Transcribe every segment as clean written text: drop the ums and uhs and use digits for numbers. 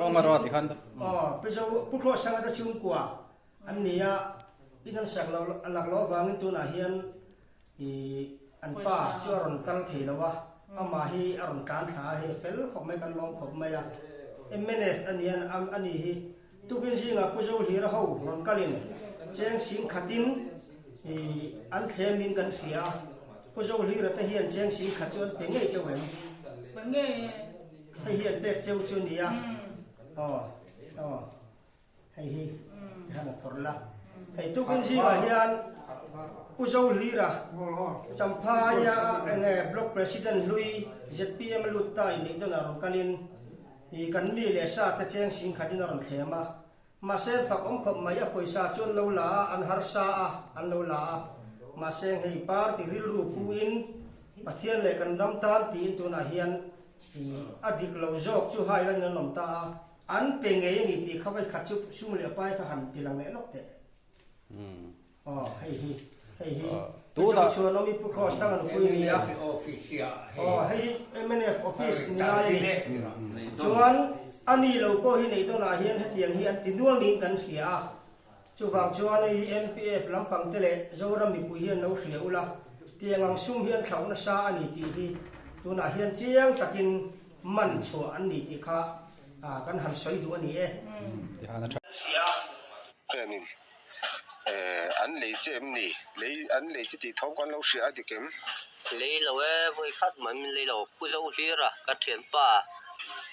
Awm a rawh ti khan. Aw, Pu Zo, Pu Khawsanga te chhungkua an ni a, in an sak loh lak loh avangin tunah hian ih an pa chu a rawn kal thei lo a, amah hi a rawn tlan thla a, hei fel khawp mai kan lawm khawp mai a, mnf a ni a, a ni hi tukin zingah Pu Zohlira ho rawn kalin cheng sing khatin ih an thlemin kan hria a, Pu Zohlira te hian cheng sing khat chu an pe ngei chauh em? Pe ngei e. Hei hi an pek cheu chu nia. Aw aw hei hi han a phawrh la. Hei tukin zingah hian Pu Zohlira Champhaia enge Block President hlui zpm a lut ta inneih dawnah rawn kalin ih kan mi leh sa te cheng sing khatin a rawn thlem a. Mahse fak awm khawp mai a pawisa chu an lo la a, an harsa a, an lo la a. Mahse hei party rilru pu in Pathian leh kan ram tan tiin tunah hian ih a dik lo zawk chu hai lan in an awm ta a, an pe ngei a ni tih kha vawi khat chu sum leh pai kha han ti lang leh lawk teh. Aw hei hi hei hi Mizo chhuan awm i Pu Cross thang an pui ni a. Aw hei hi mnf office ni lai a ni. Chuan a ni lo pawh hi neih dawnah hian hetiang hi an ti nual niin kan hria a. Chuvang chuan hei hi MPF lampang te leh Zoram mipui hian lo hria ula, tiang ang sum hi an thlauh nasa a ni tih hi tunah hian chiang takin man chhuah an ni tih kha kan han sawi duh a ni e. Chuanin eh an lei che em ni? Lei an lei che tih thawm kan lo hria a dik em? Lei lo e, vawi khat mai min lei lo. Pu Zo hlir a, ka thianpa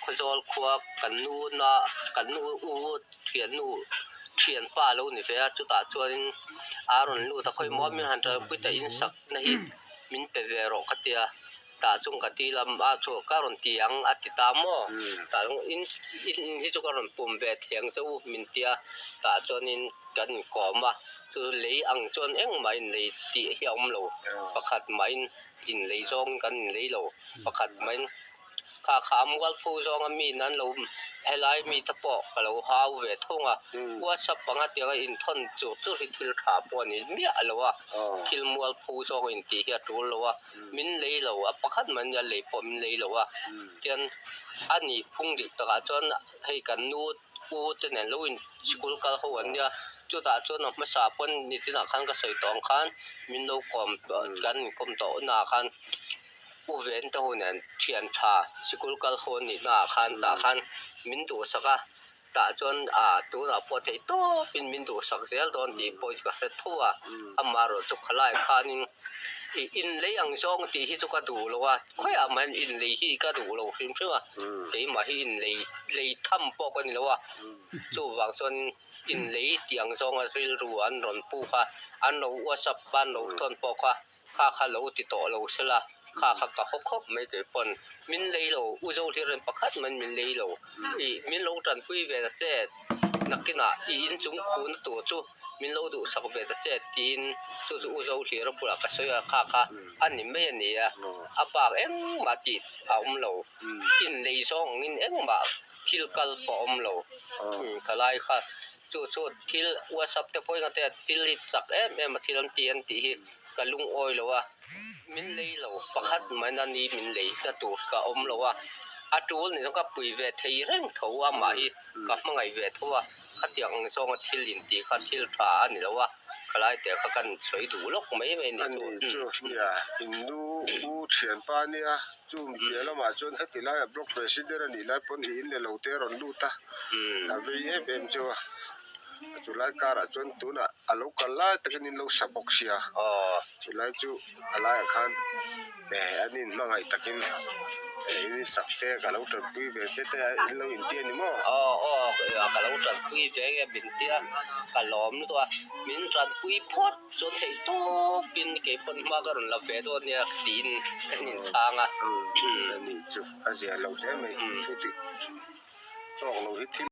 Khawzawl khua kan nu na kan nu u thiannu thianpa lo ni ve a, chutah chuanin a rawn lut a, khawi maw min han tanpui ta insak na hi min pe ve rawh ka tia. Tah chung ka ti lam a chu ka rawn ti ang a ti ta maw? Tah chung in in hi chu ka rawn pum ve thiang che u min tia tah chuanin kan inkawm a, chu lei ang chuan engmah inlei tih hi a awm lo, pakhat mahin inlei zawng kan inlei lo, pakhat mahin kha kha a mual phu zawnga mi nan lo helai mi te pawh ka lo hau ve thung a, WhatsApp panga tianga inthawn chu chu hi thil tha pawh a ni miah lo a, thil mual phu zawng intih hi a tul lo a. Min lei lo a, pakhat mai nia lei pawh min lei lo a, tian a nih phung dik takah chuan hei kan nu u te nen lo in school kal ho an nia, chutah chuan a hmasa pawn nitinah khan ka sawi tawh ang khan min lo kawm kan inkawm tawh naah khan u ven te ho nen thian tha sikul kal ho an nih naah khan tah khan min duhsak a. Tah chuan a tunah pawh theih tawpin min duhsak zel dawn tih pawh chu ka hre tho a, amaherawh chu khalai khanin ih inlei ang zawng tih hi chu ka duh lo a, khawiah mah hian inlei hi ka duh lo hrim hrim a, keimah hi inlei lei tham pawh ka ni lo a, chuvang chuan inlei tih ang zawnga rilru an rawn pu kha, an lo whatsapp an lo thawn pawh kha Kha kha lo ti tawh lo sela, kha kha ka haw khawp mai kei pawn min lei lo, U Zohlir in pakhat mai min lei lo, ih min lo tanpui ve ta che, nakinah i inchung khuna tur chu min lo duhsak ve ta che tiin chu chu U Zohlir a bulah ka sawi a, kha kha a ni mai a ni a, a bak engmah tih a awm lo, inlei zawng angin engmah thil kal pawh a awm lo, ka lai kha chu chu thil WhatsApp te pawhin a tia thil hi chak em em a thil an ti an tih hi. Ka lungawi lo a, min lei lo pakhat mai na ni min lei na tur ka awm lo a, a tul ni ka pui ve thei reng tho a mah hi ka hmangaih ve tho a, khatiang ang zawnga thil intih kha thil tha a ni lo a, khalai te kha kan sawi duh lawk mai mai ni chu. Ani chu nia, in nu u thianpa nia, chu piah lamah chuan heti laiah block president a nih lai pawn i in leh lo te a rawn lut a, a vei em em chu a. Chu lai karah chuan tunah a lo kal lai takin in lo sa bawk sia chu lai chu a laiah khan eh an inhmangaih takin eh in sak te ka lo tanpui ve che te a in lo inti a ni maw? Aw aw ka lo tanpui ve nge min tia ka lawm lutuk a min tanpui phawt chuan theih tawpin keipawn hma ka rawn la ve dawn nia tiin kan inchhang a. Ani chu a zia lo hle mai thu dik tawk lo hi thil.